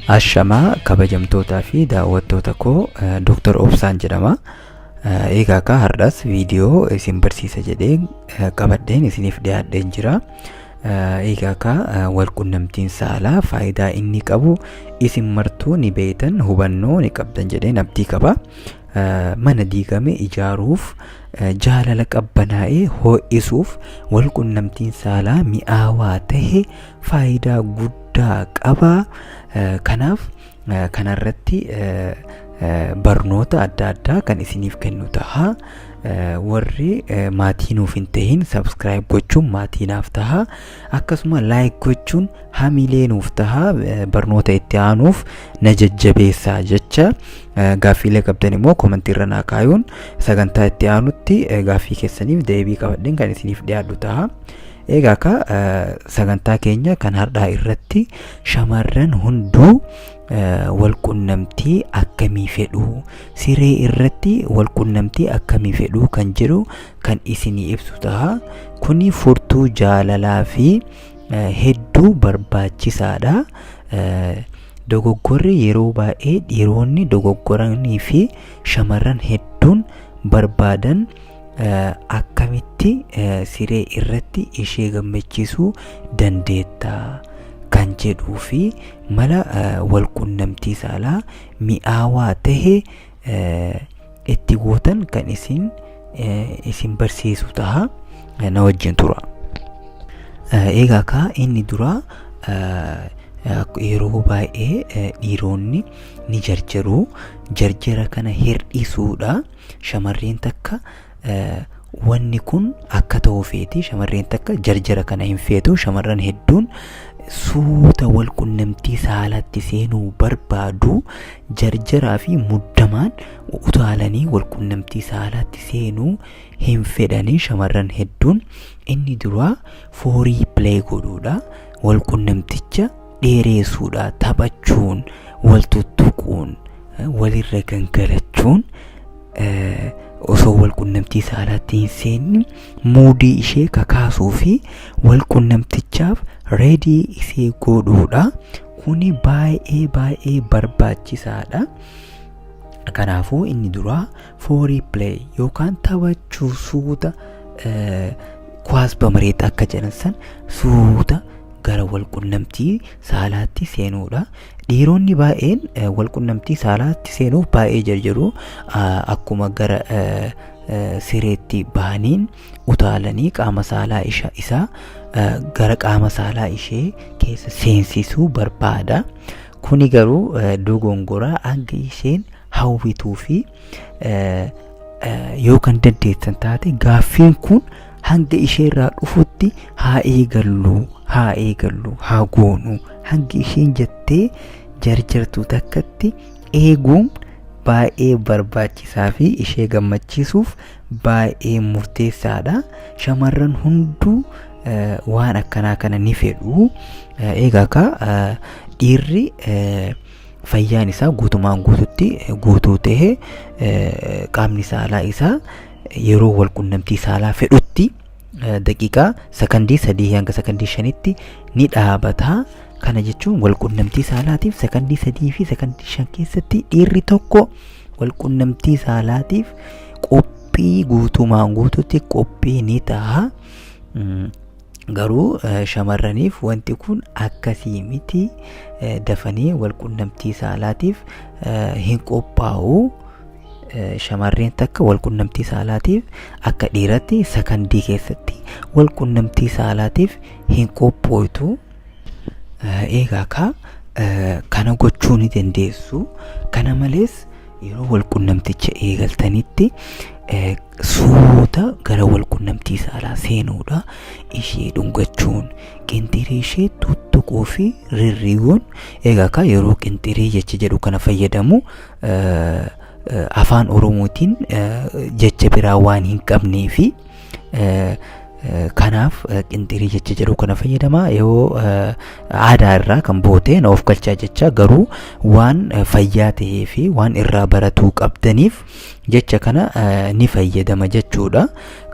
Ashamaa kabajamtootaa fi daawwattoota koo, Dr. Obsaan jedhama. Egaa akka har'as viidiyoo isin barsiisa jedhee qabadheen isiniif dhiyaadheen jira. Egaa akka walqunnamtiin saalaa faayidaa inni qabu isin martuu ni beektan, hubannoo ni qabdan jedheen abdii qaba. Mana diigame ijaaruuf, jaalala qabbanaa'ee ho'isuuf walqunnamtiin saalaa mi'aawaa tahe faayidaa guddaa qaba. Kanaaf kanarratti barnoota adda addaa kan isiniif kennu taha. Warri maatii nuuf hin tahin subscribe gochuun maatii naaf taha. Akkasuma like gochuun hamilee nuuf taha. Barnoota itti aanuuf na jajjabeessaa jecha, gaaffiilee qabdan immoo komantii irra naa kaayuun sagantaa itti aanutti gaaffii keessaniif deebii qabadheen kan isiniif dhiyaadhu taha. Egaa akka sagantaa keenya kan har'aa irratti shamarran hunduu walqunnamtii akkamii fedhuu, siree irratti walqunnamtii akkamii fedhuu kan jedhu kan isinii ibsu taha. Kuni furtuu jaalalaa fi hedduu barbaachisaadha. Dogoggorri yeroo baay'ee dhiironni dogoggoranii fi shamarran hedduun barbaadan akkamitti siree irratti ishee gammachiisuu dandeetta kan jedhuu fi mala walqunnamtii saalaa mi'aawaa tahe itti gootan kan isin barsiisu taha. Na wajjin tura. Egaa kaa inni dura yeroo baay'ee dhiironni ni jarjaru. Jarjara kana hir'isuudha. Shamarreen takka wanni kun akka ta'u feeti. Shamarreen takka jarjara kana hin feetu. Shamarran hedduun suuta wal qunnamtii saalaatti seenuu barbaadu. Jarjaraa fi muddamaan utaalanii wal qunnamtii saalaatti seenuu hin fedhanii shamarran hedduun. Inni duraa foreplay godhuudha. Wal qunnamticha dheereessuudha. Taphachuun, wal tuttuquun, walirra gangalachuun osoo wal qunnamtii saalaatti hin seenni moodii ishee kakaasuu fi wal qunnamtichaaf ready ishee godhuudha. Kuni baay'ee baay'ee barbaachisaadha. Kanaafuu inni duraa foreplay yookaan taphachuu, suuta ኳስ በመሬት akka jedhan san suuta gara wal qunnamtii saalaatti seenuudha. Dhiironni baay'een wal qunnamtii saalaatti seenuuf baay'ee jarjaru. Akkuma gara sireetti bahaniin utaalanii qaama saalaa isaa gara qaama saalaa ishee keessa seensisuu barbaada. Kuni garuu dogongoraa. Hanga isheen hawwituu fi yoo kan dandeessan taate gaaffiin kun hanga ishee irraa dhufutti haa eegallu, haa eegallu, haa goonu hanga isheen jettee jarjartu takkatti eeguun baay'ee barbaachisaa fi ishee gammachiisuuf baay'ee murteessaadha. Shamarran hunduu waan akkanaa kana ni fedhu. Egaa akka dhiirri fayyaan isaa guutumaan guututti guutuu ta'e qaamni saalaa isaa yeroo wal qunnamtii saalaa fedhutti daqiiqaa sakandii 3 hanga sakandii 5tti ni dhaabata. Kana jechuun wal qunnamtii saalaatiif sakandii 3 fi sakandii 5 keessatti dhiirri tokko wal qunnamtii saalaatiif qophii guutumaan guututti qophii ni ta'a. Garuu shamarraniif wanti kun akkasii miti. Dafanii wal qunnamtii saalaatiif hin qophaa'u. Shamarreen takka wal qunnamtii saalaatiif akka dhiiratti sakandii keessatti wal qunnamtii saalaatiif hin qophooytu. Egaa ka kana gochuu ni dandeessu. Kana malees yeroo wal qunnamticha eegaltanitti suuta gara wal qunnamtii saalaa seenuudha. Ishee dhungachuun, qinxirii ishee tuttuquu fi rirriiguun. Egaa ka yeroo qinxirii jecha jedhu kana fayyadamu Afaan Oromootiin jecha biraa waan hin qabnee fi kanaaf qinxirii jecha jedhu kana fayyadama. Yoo aadaa irraa kan boote na of galchaa jecha, garuu waan fayyaa ta'ee fi waan irraa baratuu qabdaniif jecha kana ni fayyadama jechuudha.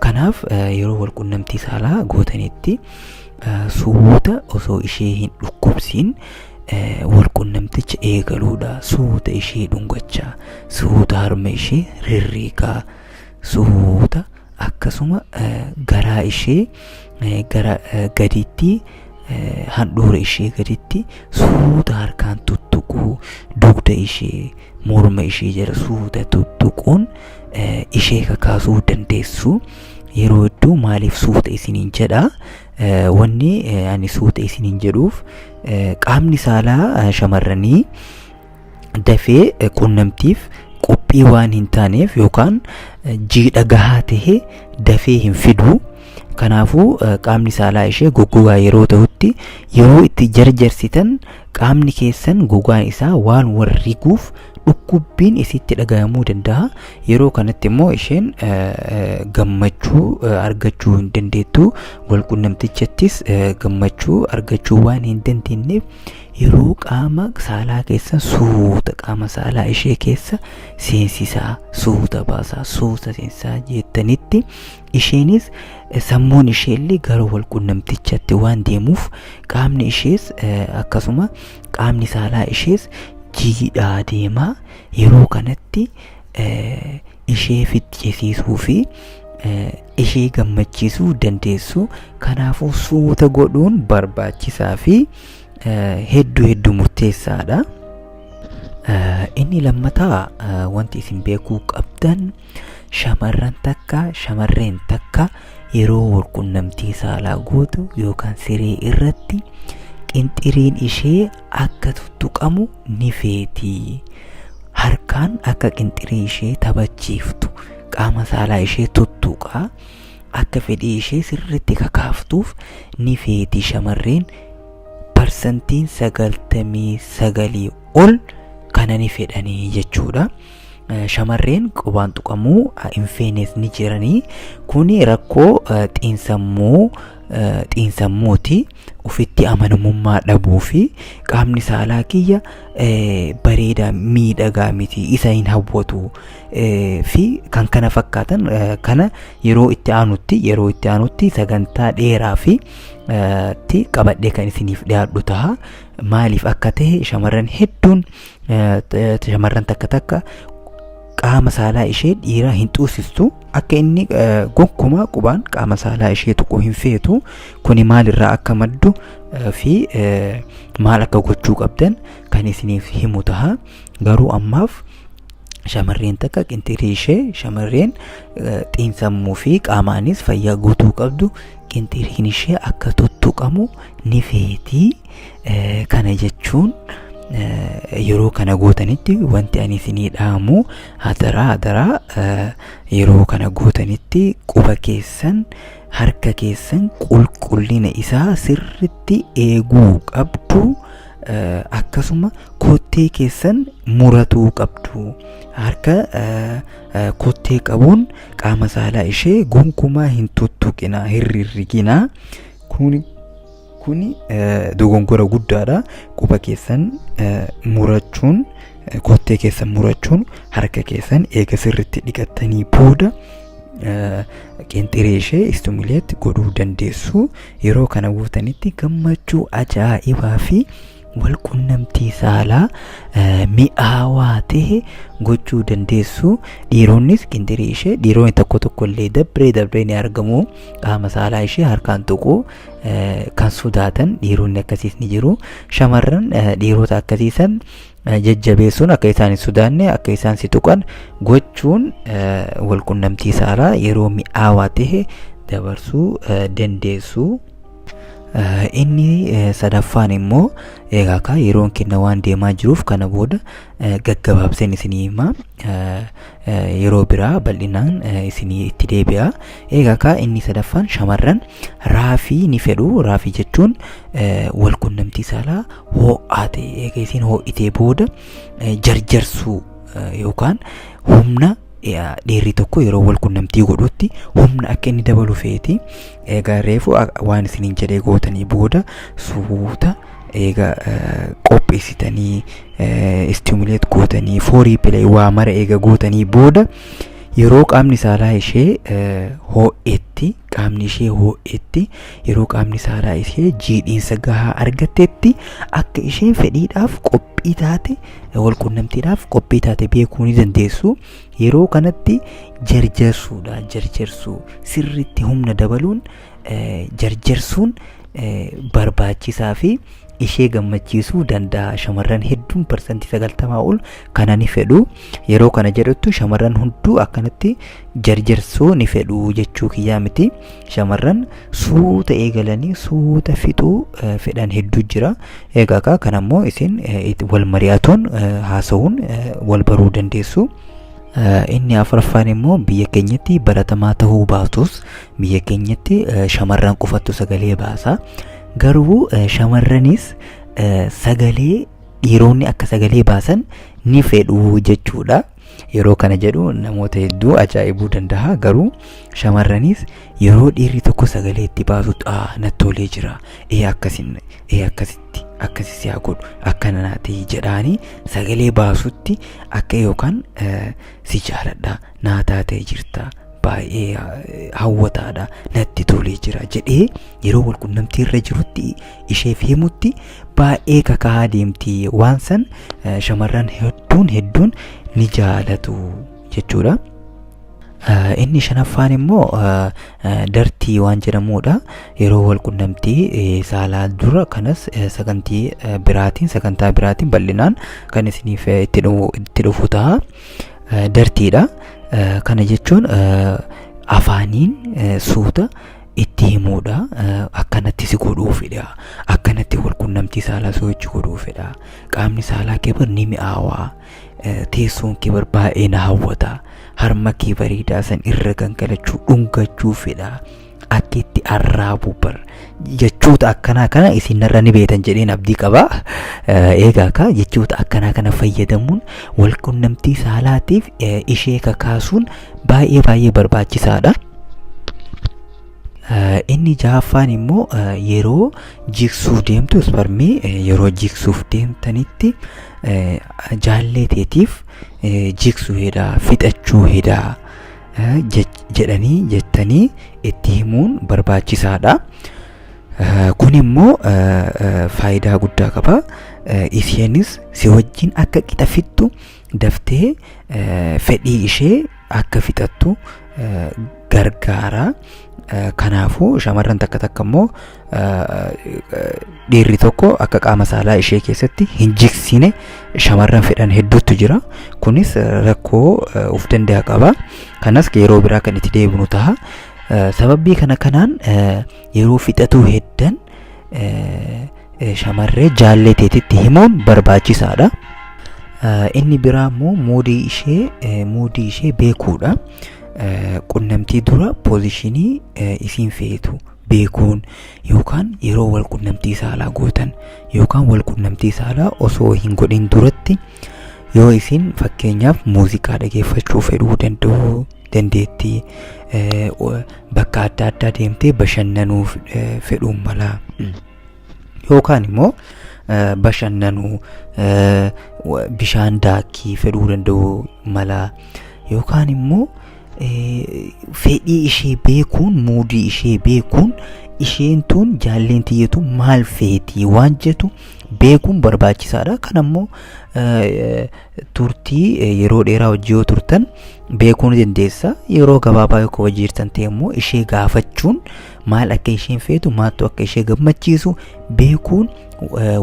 Kanaaf yeroo wal qunnamtii saalaa gootanitti suuta osoo ishee hin dhukkubsiin wal qunnamticha walqunnamticha eegaluudha. Suuta ishee dhungachaa, suuta harma ishee rirriiqaa, suuta akkasuma garaa ishee gara gaditti, handhuura ishee gaditti suuta harkaan tuttuquu, dugda ishee, morma ishee jala suuta tuttuquun ishee kakaasuu dandeessu. Yeroo hedduu maaliif suuta isiniin jedha? Wanni ani suuta isiniin jedhuuf, qaamni saalaa shamarranii dafee qunnamtiif qophii waan hin taaneef yookaan jiidha gahaa tahe dafee hin fidu. Kanaafuu qaamni saalaa ishee goggogaa yeroo ta'utti, yeroo itti jarjarsitan qaamni keessan gogaan isaa waan wal riguuf dhukkubbiin isitti dhaga'amuu danda'a. Yeroo kanatti immoo isheen gammachuu argachuu hin dandeettu. Walqunnamtichattis gammachuu argachuu waan hin dandeenyeef, yeroo qaama saalaa keessa suuta qaama saalaa ishee keessa seensisaa, suuta baasaa, suuta seensisaa jettanitti, isheenis sammuun isheellee gara walqunnamtichatti waan deemuuf, qaamni ishees akkasuma qaamni saalaa ishees jiidhaa deemaa. Yeroo kanatti ishee ficcisiisuu fi ishee gammachiisuu dandeessu. Kanaafuu suuta godhuun barbaachisaa fi hedduu hedduu murteessaadha. Inni lammataa wanti isin beekuu qabdan, shamarreen takka yeroo walqunnamtii saalaa gootu yookaan siree irratti qinxiriin ishee akka tuttuqamu ni feeti. Harkaan akka qinxirii ishee taphachiiftu, qaama saalaa ishee tuttuqaa akka fedhii ishee sirriitti kakaaftuuf ni feeti. Shamarreen 99% ol kana ni fedhanii jechuudha. Shamarreen qubaan tuqamuu hin feenes ni jiranii. Kuni rakkoo xiinsammuuti. Ofitti amanamummaa dhabuu fi qaamni saalaa kiyya bareedaa miidhagaa miti, isa hin hawwatu fi kan kana fakkaatan. Kana yeroo itti aanutti sagantaa dheeraa fi tti qabadhee kan isiniif dhiyaadhu ta'a. Maaliif akka ta'e, shamarran hedduun, shamarran takka takka qaama saalaa ishee dhiira hin xuusistu, akka inni gonkumaa qubaan qaama saalaa ishee tuquu hin feetu. Kuni maalirraa akka maddu fi maal akka gochuu qabdan kan isiniif himu ta'a. Garuu ammaaf shamarreen takka qinxirii ishee, shamarreen xiinsammuu fi qaamaanis fayyaa guutuu qabdu, qinxiriin ishee akka tuttuqamu ni feetii. Kana jechuun yeroo kana gootanitti wanti ani isinii dhaamu, hadaraa hadaraa, yeroo kana gootanitti quba keessan, harka keessan qulqullina isaa sirritti eeguu qabdu. Akkasuma kottee keessan muratuu qabdu. Harka kottee qabuun qaama saalaa ishee gonkumaa hin tuttuqinaa, hin rirriginaa. Kuni dogongora guddaadha. Quba keessan murachuun, kottee keessan murachuun, harka keessan eega sirritti dhiqattanii booda qinxiree ishee stimulate godhuu dandeessu. Yeroo kana gootanitti gammachuu ajaa'ibaa fi walqunnamtii saalaa mi'aawaa ta'e gochuu dandeessu. Dhiironnis qinxirii ishee, dhiironni tokko tokko illee dabree dabree ni argamu, qaama saalaa ishee harkaan tuquu kan sodaatan dhiironni akkasiis ni jiru. Shamarran dhiirota akkasiisan jajjabeessuun akka isaan hin sodaanne, akka isaan si tuqan gochuun walqunnamtii saalaa yeroo mi'aawaa ta'e dabarsuu dandeessu. Inni sadaffaan immoo, egaa akka yeroon kenna waan deemaa jiruuf, kana booda gaggabaabseen isinii hima. Yeroo biraa bal'inaan isinii itti deebi'a. Egaa akka inni sadaffaan, shamarran raafii ni fedhu. Raafii jechuun walqunnamtii saalaa ho'aa ta'e eega isiin ho'itee booda jarjarsuu yookaan humna, dhiirri tokko yeroo wal qunnamtii godhutti humna akka inni dabalu feeti. Egaa reefu waan isiniin jedhee gootanii booda, suuta eega qopheessitanii, stimulate gootanii, foreplay waa mara eega gootanii booda, Yeroo qaamni saalaa ishee hoo'etti, qaamni ishee hoo'etti, yeroo qaamni saalaa ishee jiidhiinsa gahaa argattetti akka isheen fedhiidhaaf qophii taate, walqunnamtiidhaaf qophii taate beekuu ni dandeessu. Yeroo kanatti jarjarsuudha, jarjarsuu sirriitti humna dabaluun jarjarsuun barbaachisaa fi ishee gammachiisuu danda'a. Shamarran hedduun 90% ol kana ni fedhu. Yeroo kana jedhuttu shamarran hunduu akkanatti jarjarsuu ni fedhu jechuu kiyyaa miti. Shamarran suuta eegalanii suuta fixuu fedhan hedduu jira. Egaa kaa kan ammoo isin wal mari'atuun, haasa'uun wal baruu dandeessu. Inni afuraffaan immoo biyya keenyatti baratamaa ta'uu baatus, biyya keenyatti shamarran qofattu sagalee baasa. Garuu shamarranis sagalee dhiironni akka sagalee baasan ni fedhu jechuudha. Yeroo kana jedhu namoota hedduu ajaa'ibuu danda'a. Garuu shamarranis yeroo dhiirri tokko sagalee itti baasutti, "Ah, natti tolee jira. Ee, akkasin, ee, akkasitti, akkasi si haa godhu, akkana naa ta'e" jedhaanii sagalee baasutti akka yookaan "Si jaaladha, naa taatee jirta, baay'ee hawwataadha, natti tolee jira" jedhee yeroo walqunnamtii irra jirutti isheef himutti baay'ee kaka'aa deemti. Waan san shamarran hedduun hedduun ni jaalatu jechuudha. Inni shanaffaan immoo dirty waan jedhamudha. Yeroo walqunnamtii saalaa dura kanas sagantaa biraatiin bal'inaan kan isiniif itti dhufu ta'a. Dirtydha. Kana jechuun afaaniin suuta itti himuudha. "Akkanatti si godhuufidha. Akkanatti walqunnamtii saalaa si wajji godhuufidha. Qaamni saalaa kee bar ni mi'aawaa. Teessoon kee bar baay'ee na hawwata. Harma kee bareedaa san irra gangalachuu, dhungachuu fedha. Akka itti arraabu bar" Jechoota akkanaa kana isin narra ni beektan jedheen abdii qaba. Egaa ka jechoota akkanaa kana fayyadamuun walqunnamtii saalaatiif ishee kakaasuun baay'ee baay'ee barbaachisaadha. Inni jahaffaan immoo yeroo jigsuu deemtu, isparmii yeroo jigsuuf deemtanitti jaallee teetiif "Jigsuu hedaa, fixachuu hedaa" jedhanii, jettanii itti himuun barbaachisaadha. Kun immoo faayidaa guddaa qaba. Isheenis si wajjin akka qixa fixxu, daftee fedhii ishee akka fixattu gargaara. Kanaafuu shamarran takka takka immoo dhiirri tokko akka qaama saalaa ishee keessatti hin jigsine shamarran fedhan hedduutu jira. Kunis rakkoo of danda'a qaba. Kanas yeroo biraa kan itti deebinu ta'a. Sababii kana kanaan yeroo fixatuu heddan shamarree jaallee teetitti himuun barbaachisaadha. Inni biraa immoo moodii ishee beekuudha. Qunnamtii dura positionii isiin feetu beekuun, yookaan yeroo wal qunnamtii saalaa gootan, yookaan wal qunnamtii saalaa osoo hin godhin duratti yoo isin fakkeenyaaf muuziqaa dhageeffachuu fedhuu danda'u dandeettii, bakka adda addaa deemtee bashannanuu fedhuun mala, yookaan immoo bashannanuu, bishaan daakii fedhuu danda'u mala, yookaan immoo fedhii ishee beekuun, moodii ishee beekuun, isheen tun jaalleen tiyyatu maal feetii waan jettu beekuun barbaachisaadha. Kan ammoo turtii yeroo dheeraa hojii yoo turtan beekuu ni dandeessa. Yeroo gabaabaa yoo hojii jirtan ta'e immoo ishee gaafachuun maal akka isheen feetu, maaltu akka ishee gammachiisu beekuun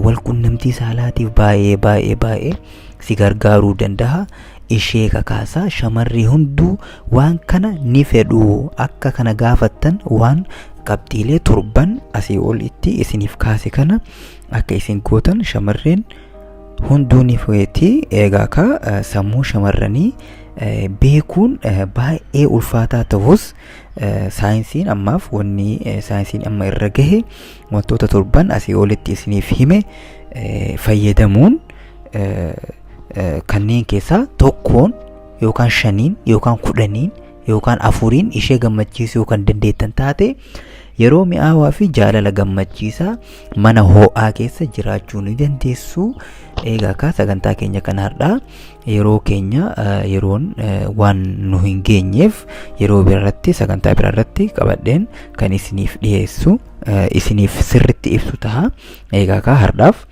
walqunnamtii saalaatiif baay'ee baay'ee baay'ee si gargaaruu danda'a. Ishee kakaasaa. Shamarri hunduu waan kana ni fedhu. Akka kana gaafattan, waan qabxiilee torban asii ol itti isiniif kaase kana akka isin gootan shamarreen hunduu ni feeti. Egaa ka sammuu shamarranii beekuun baay'ee ulfaataa ta'us, saayinsiin ammaaf wanni saayinsiin amma irra gahe wantoota torban asii olitti isiniif hime fayyadamuun, kanneen keessaa tokkoon yookaan shaniin yookaan 10n yookaan afuriin ishee gammachiisuu kan dandeettan taate Yeroo mi'aawaa fi jaalala gammachiisaa mana ho'aa keessa jiraachuu ni dandeessu. Egaa kaa sagantaa keenya kan har'aa yeroo keenya yeroon waan nu hin geenyeef yeroo biraarratti sagantaa biraarratti qabadheen kan isiniif dhiyeessu isiniif sirritti ibsu taha. Egaa kaa har'aaf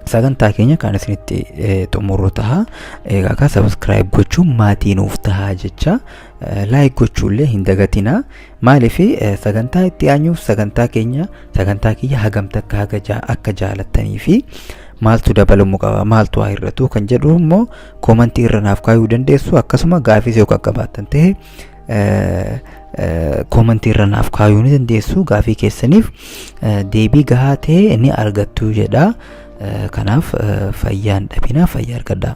sagantaa keenya kan isinitti xumurru taha. Egaa kaa subscribe gochuun maatii nuuf tahaa jecha, like gochuullee hin dagatinaa. Maaliif sagantaa itti aanuuf sagantaa keenya, sagantaa kiyya hagam takka haga akka jaalattanii fi maaltu dabalamuu qaba, maaltu haa hir'atu kan jedhu immoo koomantii irra naaf kaayuu dandeessu. Akkasuma gaafis yoo qaqqabaattan ta'e koomantii irra naaf kaayuu ni dandeessu. Gaafii keessaniif deebii gahaa ta'e ni argattu jedha. Kanaaf fayyaan dhabinaa, fayyaa argadhaa.